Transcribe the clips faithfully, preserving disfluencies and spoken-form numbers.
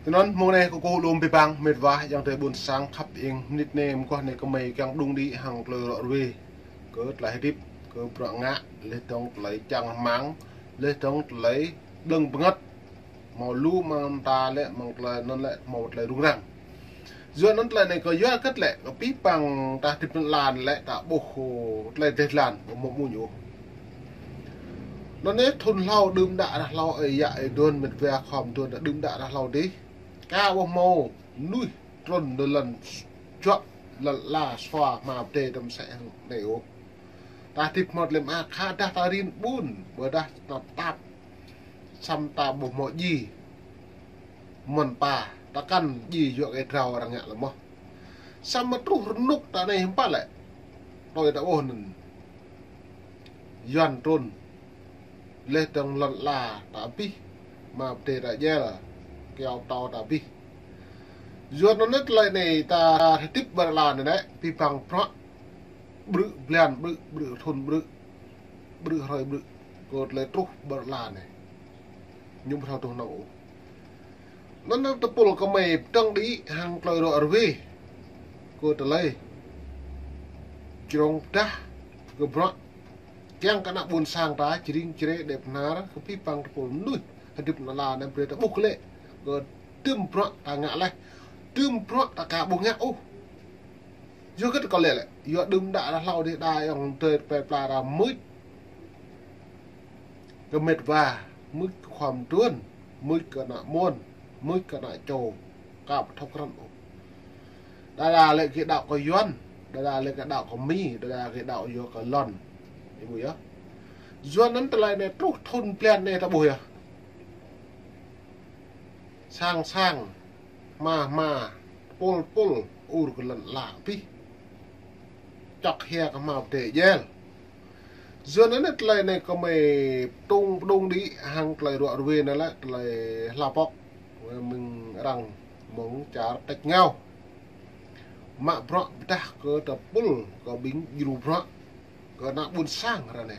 Anŭn mông anai kâo kơkuh lŏm abih bang mĕt wa ayŏng adơi ƀôn sang khăp ing, mơnit anai mơguah anai gơmơi kiăng pơđŭng đĭ hăng tơlơi ruă ruê kơ tơlơi hơdip, kơ bruă ngă, laih dơ̆ng tơlơi čang rơmang, laih dơ̆ng tơlơi blơ̆ng bơngăt. Hmâo lu mơ̆ng ta lĕ, mơ̆ng tơlơi anŭn lĕ, hmâo tơlơi rŭng răng. Yua anŭn tơlơi anai kâo yua hơget lĕ, kơ abih bang ta hơdip lŏn ala anai lĕ, ta ƀuh tơlơi dêh lăn, ƀu hmâo mơ̆n ôh. Anŭn anai thŭn hlâo đưm đă ră hlâo, ơi yă ơi đôn, mĕt wa khŏm đôn, đưm đă ră hlâo dih. Ka ƀu hmâo mơnuih trŭn nao lŏn juă, lŏn ala sua hmua pơdai tơm sĕ hăng anai ôh. Ta hơdip hmâo tơlơi mơak, khă dah ta rin ƀun, ƀôdah tơnap tap. Samơ̆ ta ƀu hmâo djai. Mơ̆n pă, ta kăn djai yua kơ drao arăng ngă lĕ mơ̆n. Samơ̆ truh rơnŭk ta anai hiư̆m pă lĕ. Tui ta ƀuh anŭn. Yuan trŭn. Laih dơ̆ng lŏn ala ta abih. Hmua pơdai ta djel. Kyâo pơtâo ta abih. Yua anŭn anai tơlơi anai ta hơdip ƀơi lŏn ala anai, abih bang bruă. Brư̆ blan brư̆, brư̆ thŭn brư̆, brư̆ hrơi brư̆, kơ tơlơi truh ƀơi lŏn ala anai. Ñu ƀu thâo truh nao ôh. Anŭn anai tơpul gơmơi pơdơ̆ng đĭ hăng tơlơi ruă ruê. Kơ tơlơi črông pơdah kơ bruă. Kiăng kơ ană ƀôn sang ta, jơring jơrê, dêh pơnar, kơ abih bang tơpul mơnuih hơdip lŏn ala anai brơi ta ƀuh glaĭ. Kơ tơm bruă ta ngă laih, tơm bruă ta ka ƀu ngă ôh. Yua hơget kâo laĭ lĕ, yua đưm đă ră hlâo dih đa ayŏng adơi plơi pla ta mưč. Kơ mĕt wa, mưč kơ khua mơduôn, mưč kơ ană mơnuih, mưč kơ ană čô, ka ƀu thâo krăn ôh. Đơđa lĕ gih đaŏ kơ Yuan, đơđa lĕ gih đaŏ kơ Mi, đơđa gih đaŏ yua kơ lŏn. Ih ƀuh yơh. Yua anŭn tơlơi anai truh thŭn blan anai ta ƀuh yơh. Sang sang, hmua hmua, tơpul tơpul, ur kơ lŏn ala abih. Čŏk hia kơ hmua pơdai djel. Yua anŭn anai tơlơi anai gơmơi pơdơ̆ng pơdơ̆ng đĭ hăng tơlơi ruă ruê anai lĕ tơlơi hla pŏk. Mơ̆ng arăng mơ̆ng čar tač ngao. Mă bruă pơdah kơ tơpul, kơ ƀing djru bruă, kơ ană ƀôn sang ră anai.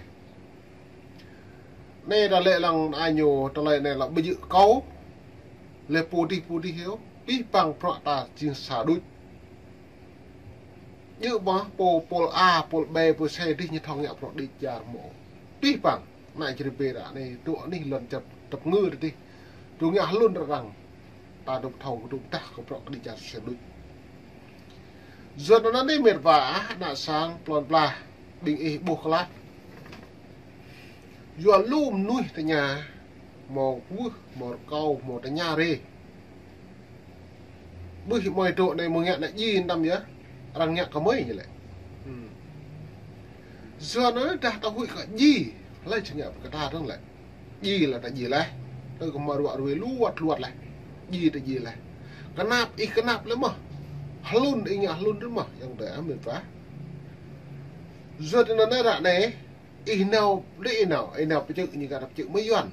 Anai ta laĭ lăng ai ñu tơlơi anai lĕ ƀu djơ̆ kâo. Laih pô dih pô dih yơh. Abih bang bruă ta jing sa đôč. Djơ̆ mơ̆ pô pôl A, pôl B, pôl C dih ñu thâo ngă bruă đĭ čar mơ̆. Abih bang. Anai čri bê ră anai, dŏ anih lŏn čăp tơp ngư tơ dih. Dŏ ngă hlŭn rơrăng. Ta dŏ thâo dŏ dah kơ bruă kơ đĭ čar sĕ đôč. Yua anŭn anai mĕt wa, ană sang, plon pla, ƀing ih ƀuh klă. Yua lu mơnuih tơña, hmâo kwưh, hmâo rơkâo, hmâo tơña rê. Ƀuh mơi dŏ anai mơ̆ ngă ană djai anăm yơh. Arăng ngă kơ mơi ñu lĕ. Hmm. Yua anŭn dah ta huĭ kơ djai. Hlơi či ngă kơ ta dơ̆ng lĕ. Djai lĕ ta djai laih. Tơ kơ mă ruă ruê luăt luăt laih. Djai ta djai laih. Kơnap ih kơnap lĕ mơ̆. Hlŭn ih ngă hlŭn rĭm mơ̆. Ayŏng adơi mĕt wa. Yua anŭn anai ră anai. Ih nao, đĭ ih nao, ih nao pơčơ̆ ñu kơ ta pơčơ̆ mơ̆ Yuan.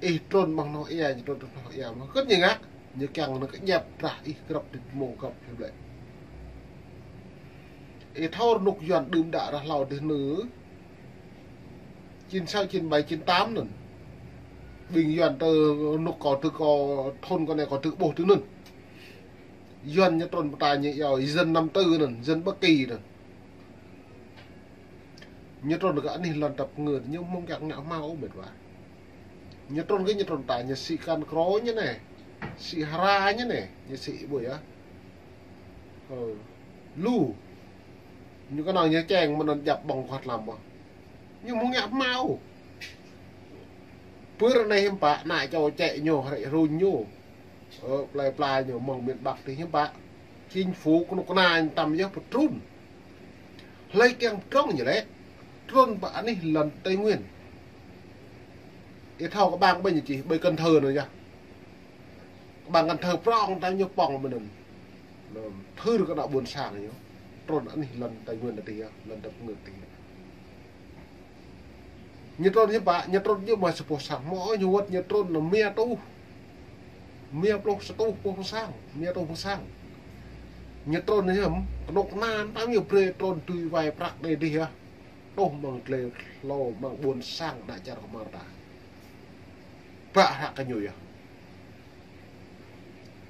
Ih trŭn mơ̆ng hnoh ia, ñu trŭn tơ hnoh ia, mơ̆ hơget ñu ngă, ñu kiăng nao kơjăp drah ih grăp dĭt mông grăp dĭt blĕ. Ih thâo rơnŭk Yuan đưm đă ră hlâo dih nư, chín sáu, chín bảy, chín tám anŭn. Ƀing Yuan tơ rơnŭk kâo tơ kâo thŭn kâo anai kâo tơ ƀuh tơ anŭn. Yuan ñu trŭn pơtă ñu iâu, dân năm tư anŭn, dân Bắc Kỳ anŭn. Ñu trŭn kơ anih lŏn tăp ngư, ñu mơ̆ng kiăng ngă hmâo ôh mĕt wa. Ñu trŭn kơ ñu trŭn ta, ñu sĭ kăn krô ñu anai. Sĭ hra ñu anai, ñu sĭ ƀuh yơh. Ơ, lu. Ñu kơnơ̆ng ñu čeng mơ̆n anŭn djăp ƀơ̆ng kơt lăm ƀơ̆. Ñu mơ̆ng ngă hmâo. Pơ ră anai hiư̆m pă, ană čô čĕ ñu, hrĕ hruñ ñu. Ơ, plơi pla ñu mơ̆ng miền Bắc dih hiư̆m pă. Chính phủ kơnuk kơna ñu tăm yơh pơtrŭn. Hlơi kiăng pơdrŏng ñu lĕ. Trŭn pơ anih lŏn Tây Nguyên. Ih thâo kơ ƀang ƀơi ñu čih, ƀơi Cần Thơ anŭn yơh. Kơ ƀang Cần Thơ prŏng tăm ñu pŏng mơ̆n anŭn. Anŭn, thâo kơ ană ƀôn sang ñu. Trŭn anih lŏn Tây Nguyên tơ dih yơh, lŏn tăp ngư tơ dih. Ñu trŭn hiư̆m pă, ñu trŭn ñu mă sa boh sang, mơ̆ ñu wơ̆t ñu trŭn anŭn mia tuh. Mia pluh sa tuh boh sang, mia tuh boh sang. Ñu trŭn ñu hiư̆m, kơnuk kơna tăm ñu brơi trŭn tui wai prăk anai dih yơh. Tuh mơ̆ng glai hlâo mơ̆ng ƀôn sang ană čar kơmar ta. Pă hră kơ ñu yơh.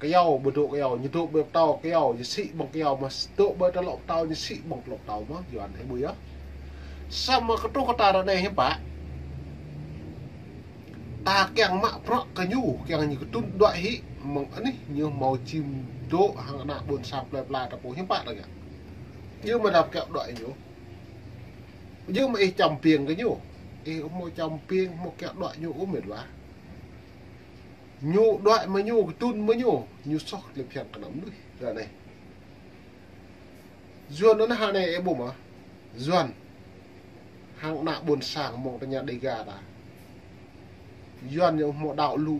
Kơyâo, ƀu dŏ kơyâo, ñu dŏ ƀơi pơtâo kơyâo, ñu sĭ ƀơ̆ng kơyâo mơ̆, dŏ ƀơi tơlŏ pơtâo, ñu sĭ ƀơ̆ng tơlŏ pơtâo mơ̆, Yuan ih ƀuh yơh. Samơ̆ kơtruh kơ ta ră anai hiư̆m pă. Ta kiăng mă bruă kơ ñu, kiăng ñu kơtưn đuaĭ hĭ, mơ̆ng anih ñu hmâo čim dŏ hăng ană ƀôn sang plơi pla ta pô hiư̆m pă ta ngă. Yua mơ̆ đa kiăng đuaĭ ñu. Yua mơ̆ ih čăm piêng kơ ñu. Ih hmâo čăm piêng, hmâo kiăng đuaĭ ñu ôh mĕt wa. Ñu đuaĭ mơ̆ ñu, kơtưn mơ̆ ñu, ñu soh tơlơi phiăn kơ ană mơnuih ră anai. Yuan anŭn hă anai ih ƀuh mơ̆. Yuan. Hăng ană ƀôn sang mơ̆ng tơña Đêga ta. Yuan ñu hmâo đaŏ lu.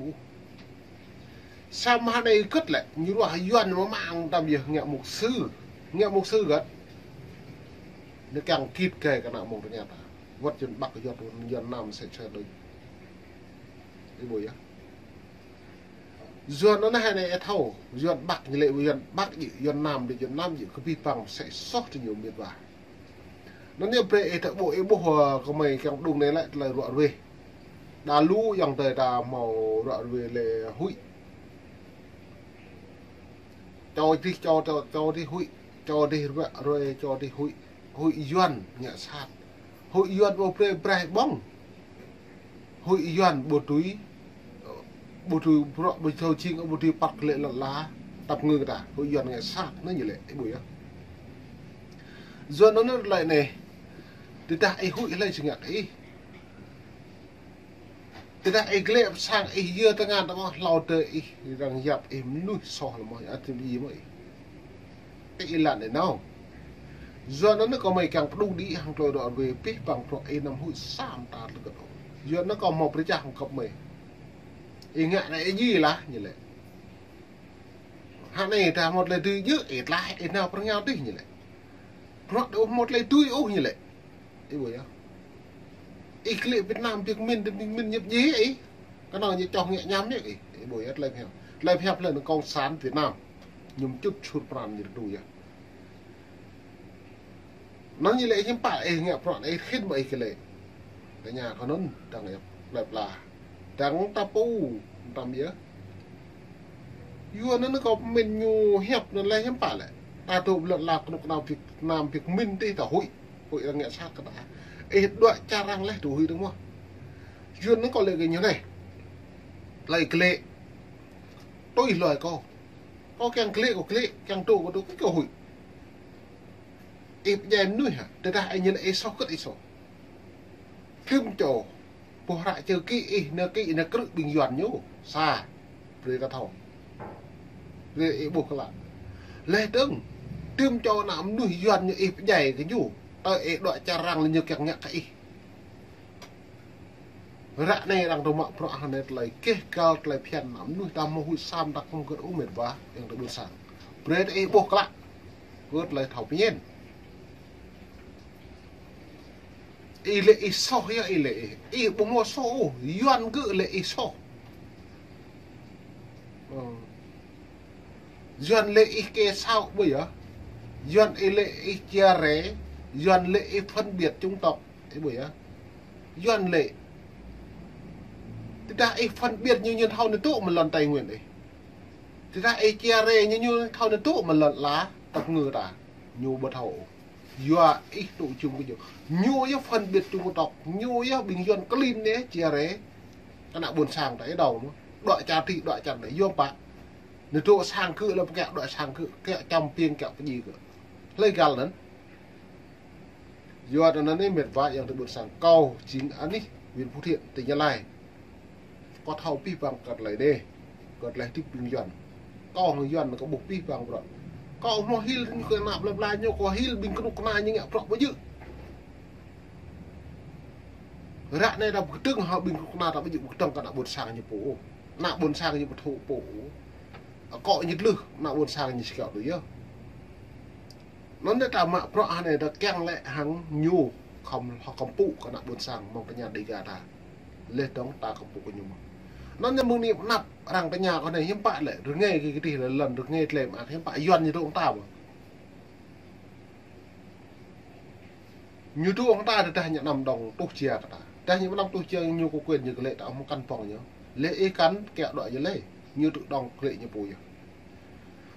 Samơ̆ hă anai kơ̆t lĕ, ñu ruah Yuan mơ̆ mă hăng tăm yơh ngă mục sư. Ngă mục sư gơ̆t. Ñu kiăng kĭt kơi kơ ană mơ̆ng tơña ta. Wơ̆t Yuan Bắc, Yuan, Yuan Nam sĕ sĕ đôč. Ih ƀuh yơh. Yuan anŭn hă anai ih thâo, Yuan Bắc ñu lĕ Yuan Bắc djơ̆, Yuan Nam djơ̆, Yuan Nam djơ̆, kơ abih bang mơsĕ soh tơ ñu mĕt wa. Anŭn yơh brơi ih ta ƀuh, ih ƀuh, ơ, kơmơi kiăng pơđŭng anai lĕ tơlơi ruă ruê. Đa lu ayŏng adơi ta hmâo ruă ruê lĕ huĭ. Čô dih, čô, čô, čô dih huĭ, čô dih ruă ruê, čô dih huĭ. Huĭ Yuan ngă sat. Huĭ Yuan ƀu brơi braih ƀơ̆ng. Huĭ Yuan ƀu tui, ƀu tui bruă ƀu thâo jing, ƀu tui păt kơ lĕ lŏn ala, tăp ngư ta. Huĭ Yuan ngă sat, anŭn ñu lĕ, ih ƀuh yơh. Yuan anŭn lĕ anai, tơdah ih huĭ hlơi či ngă kơ ih. Tơdah ih glĕ pơ sang ih yua tơngan tơngŏ hlâo dơ̆ ih, arăng yap ih mơnuih soh lĕ mơ̆, ăt tơm ih mơ̆ ih. Ih lăng anai nao. Yuan anŭn kơmơi kiăng pơđŭng đĭ hăng tơlơi ruă ruê abih bang bruă ih anăm huĭ sa mơta tơlơi kơt ôh. Yuan anŭn kơ hmâo pơrơčah hăng kơmơi. Ih ngă anai ih djai lah ñu lĕ. Hă anai ta hmâo tơlơi dưi djơ̆ ih tlaih ih nao pơrơngiao dih ñu lĕ. Bruă đôč hmâo tơlơi dưi ôh ñu lĕ. Ih ƀuh yơh. Ih glĕ Việt Nam biă mĭn, biă mĭn ñu pơdjai ih. Kơnơ̆ng ñu čoh ngă ñam yơh ih. Ih ƀuh yơh tơlơi pơhiăp. Tơlơi pơhiăp lĕ anŭn Cộng sản Việt Nam. Ñu mơčŭt sut pran ñu tơdu yơh. Anŭn ñu lĕ hiư̆m pă ih ngă bruă anai ih khĭn mơ̆ ih glĕ. Tơña kơ anŭn dăng yap plơi pla. Dăng ta pô, tăm yơh. Yuan anŭn kơ pơmĭn ñu hiăp anŭn lĕ hiư̆m pă lĕ. Ta dŏ ƀơi lŏn ala kơnuk kơna Việt Nam biă mĭn dih ta huĭ. Huĭ arăng ngă sat kơ ta. Ih đuaĭ čar arăng lĕ ta huĭ dơ̆ng mơ̆. Yuan anŭn kơ lĕ kơ ñu anai. Tơlơi glĕ. Tui hloi kâo. Kâo kiăng glĕ kâo glĕ, kiăng dŏ kâo dŏ, kâo huĭ. Ih pơdjai mơnuih hă, tơdah ih ñu lĕ ih soh kơ̆t ih soh. Tơm čô, boh hră čơ kĭ ih, nao kĭ nao krư̆ ƀing Yuan ñu, sa, brơi kơ thâo. Brơi ih ƀuh klă. Leh dơ̆ng, tơm čô ană mơnuih Yuan ñu ih pơdjai kơ ñu, tơl ih đuaĭ čar arăng lĕ ñu kiăng ngă kơ ih. Ră anai arăng dŏ mă bruă hăng anai tơlơi keh gal tơlơi phiăn ană mơnuih ta hmâo huĭ sa mơta kơ̆m kơ̆t ôh mĕt wa, ayŏng adơi ƀôn sang. Brơi ta ih ƀuh klă. Kơ tơlơi thâo pơñen. Ih lĕ ih soh yơh ih lĕ ih. Ih ƀu hmâo soh ôh, Yuan gơ̆ lĕ ih soh. Ơ. Yuan lĕ ih kê sao ƀu yơh. Yuan ih lĕ ih chia rẽ. Yuan lĕ ih phân biệt chủng tộc. Ih ƀuh yơh. Yuan lĕ. Tơdah ih phân biệt ñu ñu thâo ñu tŭ mơ̆ lŏn Tây Nguyên ih. Tơdah ih chia rẽ ñu ñu thâo ñu tŭ mơ̆ lŏn ala tăp ngư ta. Ñu ƀu thâo. Yua ih tŭ jum kơ ñu. Ñu yơh phân biệt chủng tộc. Ñu yơh ƀing Yuan klin anai chia rẽ. Kơ ană ƀôn sang ta ih đaŏ mơ̆. Đuaĭ čar dih, đuaĭ čar anai. Yua pă. Ñu dŏ sang gơ̆ lĕ pơkă đuaĭ sang gơ̆. Kiăng čăm piêng kiăng pơdjai gơ̆. Hlơi găl anŭn. Yua anŭn anai mĕt wa ayŏng adơi ƀôn sang kâo jing anih huyện Phú Thiện, tỉnh Gia Lai. Kâo thâo abih bang kơ tơlơi anai, kơ tơlơi hơdip ƀing Yuan. Kâo hăng Yuan kâo ƀuh abih bang bruă. Kâo hmâo hil kơ ană plơi pla ñu, kâo hil ƀing kơnuk kơna ñu ngă bruă ƀu djơ̆. Ră anai ta ƀu kơdơ̆ng hă ƀing kơnuk kơna ta ƀu djơ̆ ƀu kơdơ̆ng kơ ană ƀôn sang ñu pô. Ană ƀôn sang ñu ƀu thâo pô. Akŏ ñu tlưh, ană ƀôn sang ñu či kiaŏ tui yơh. Anŭn ta mă bruă hă anai ta kiăng lĕ hăng ñu khŏm hŏ kơmpŭ kơ ană ƀôn sang mơ̆ng tơña Đêga ta. Leh dơ̆ng ta kơmpŭ kơ ñu mơ̆n. Anŭn mơ̆ng anai pơanăp arăng tơña kơ anai hiư̆m pă lĕ, rơngai kơ kơdih lĕ lŏn, rơngai tơlơi mơak hiư̆m pă Yuan ñu dŏ hăng ta mơ̆n. Ñu dŏ hăng ta tơdah ñu anăm dŏng tuh jia kơ ta. Tơdah ñu anăm tuh jia ñu kơ quyền ñu kơ lĕ ta hmâo kăn pŏng ñu. Lĕ ih kăn kiăng đuaĭ ñu lĕ. Ñu tŭ dŏng kơ lĕ ñu pô yơh.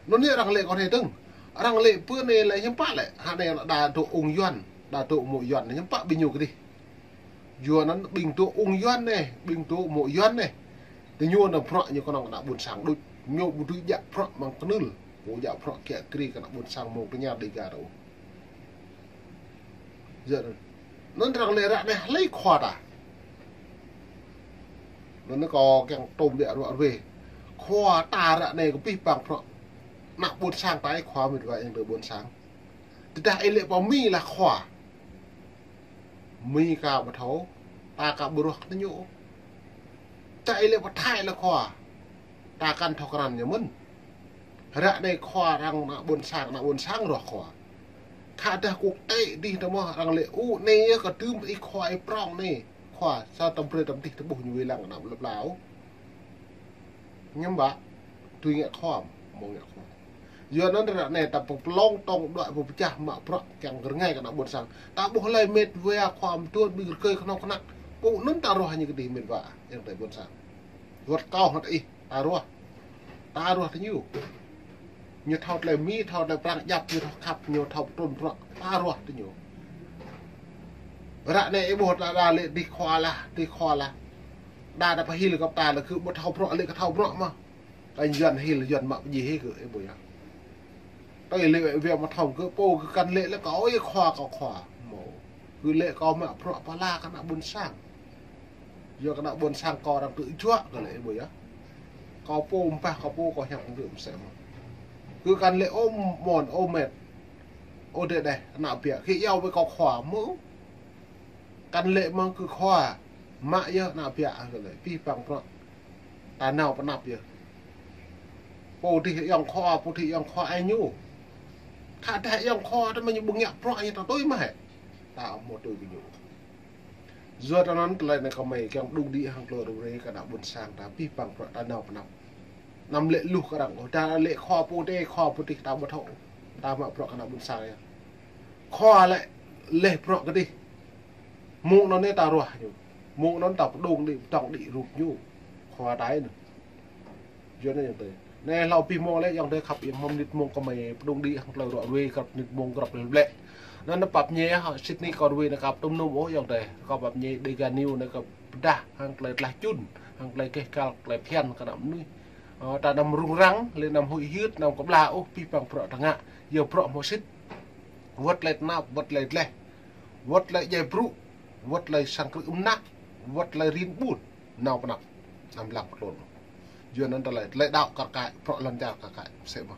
Anŭn yơh arăng lĕ kơ anai dơ̆ng. Arăng lĕ pơ anai lĕ hiư̆m pă lĕ. Hă anai đa dŏ ung Yuan, đa dŏ mŏ Yuan, hiư̆m pă ƀing ñu kơdih. Yua anŭn ƀing dŏ ung Yuan anai, ƀing dŏ mŏ Yuan anai. Tơ ñu anŭn bruă ñu kơnơ̆ng kơ ană ƀôn sang đôč. Ñu ƀu dưi djă bruă mơ̆ng kơnưl. Ƀu djă bruă kiă kriê kơ ană ƀôn sang mơ̆ng tơña Dega rơu. Yua anŭn. Anŭn arăng lĕ ră anai hlơi khua ta. Anŭn kâo kiăng tơm biă ruă ruê. Khua ta ră anai kơ pih pang bruă ană ƀôn sang ta ih khua mĭt wa ayŏng adơi ƀôn sang. Tơdah ih lĕ pơ Mi lah khua. Mi ka ƀu thâo, ta ka ƀu ruah kơ ñu. Tơ ih lĕ pơ Thái lah khua. Ta kăn thâo krăn ñu mơ̆n. Ră anai khua arăng ană ƀôn sang, ană ƀôn sang ruah khua. Khă dah quốc tế dih tơ mơ̆ arăng lĕ ŭ anai yơh kơ dưm ih khua ih prŏng anai. Khua sa tơm brơi tơm dih tơƀuh ñu wai lăng ană lăp lau. Hiư̆m pă, tui ngă khua, mơ̆ ngă khua. Yua anŭn ră anai ta pơplông tŏng đuaĭ pơpơčah mă bruă kiăng rơngai kơ ană ƀôn sang. Ta ƀuh hlơi mĕt wa khua mơtuôn ƀing rơkơi kơnơ̆ng kơnăk. Pô anŭn ta ruah ñu kơdih mĕt wa, ayŏng adơi ƀôn sang. Wơ̆t kâo hơ̆t ih, ta ruah. Ta ruah tơ ñu. Ñu thâo tơlơi Mi, thâo tơlơi Prăng djăp, ñu thâo khăp, ñu thâo pơtrŭn bruă. Ta ruah tơ ñu. Ră anai ih ƀuh ta đa lĕ dih khua lah, dih khua lah. Đa đa pơhil kơ ta lĕ kơ ƀu thâo bruă lĕ kơ thâo bruă mơ̆. Kơ Yuan hil, Yuan mă pơjih hĭ kơ ih ƀuh yơh. Tơ ih lĕ wĕ wĕ mă thâo kơ pô kơ kăn lĕ lĕ kâo ih khua kâo khua. Mơ̆. Kơ lĕ kâo mă bruă pơala kơ ană ƀôn sang. Yua kơ ană ƀôn sang kâo arăng tŭ juă kơ lĕ ih ƀuh yơh. Kâo pô mpah kâo pô kâo hiăp kơ mơsĕ mơ̆. Kơ kăn lĕ ôh mơ̆n ôh mĕt. Ôh dêh dêh ană biă. Khĭ yua wĕ kâo khua mơ̆. Kăn lĕ mơ̆ng kơ khua, mă yơh ană biă kơ lĕ, pih pang bruă. Ta nao pơanăp yơh. Pô dih ayŏng khua, pô dih ayŏng khua ai ñu. Khă dah ayŏng khua tơ mơ̆ ñu ƀu ngă bruă ñu ta tui mơ̆ hĕ. Ta mơ̆ tui kơ ñu. Yua anŭn tơlơi anai kơmơi kiăng pơđung đĭ hăng tơlơi rơwang kơ ană ƀôn sang ta pih pang bruă ta nao pơanăp. Anăm lĕ luh kơ arăng ôh, ta lĕ khua pô dih, khua pô dih ta ƀu thâo. Ta mă bruă kơ ană ƀôn sang yơh. Khua lĕ leh bruă kơdih. Mơ̆ng anŭn anai ta ruah ñu. Mơ̆ng anŭn ta pơđung đĭ, pơtŏng đĭ rup ñu. Khua ta anai. Yua anai ayŏng adơi. Anai hlâo abih mông lĕ ayŏng adơi khăp iâu hmâo mơnit mông kơmơi pơđung đĭ hăng tơlơi ruă ruê grăp mơnit mông grăp leh blĕ. Anŭn anai pap ñe hă Sydney kâo ruê anai kâo pơtŭm nŭm ôh ayŏng adơi. Kâo pap ñe Dega News anai kâo pơdah hăng tơlơi tlaih čun, hăng tơlơi keh kal, tơlơi phiăn kơ ană mơnuih. Ơ, ta anăm rŭng răng, lĕ anăm huĭ hyưt, anăm kơƀlah ôh, pih pang bruă ta ngă, yua bruă hmâo sĭt. Wơ̆t tơlơi tơnap, wơ̆t tơlơi dleh. Wơ̆t tơlơi djai brŭ, wơ̆t tơlơi sang krư̆ mơnă, wơ̆t tơlơi rin ƀun, nao pơanăp, anăm lăng pơtlôn. Yua anŭn tơlơi, tơlơi đaŏ kar kaĭ, bruă lŏn čar kar kaĭ, mơsĕ mơ̆.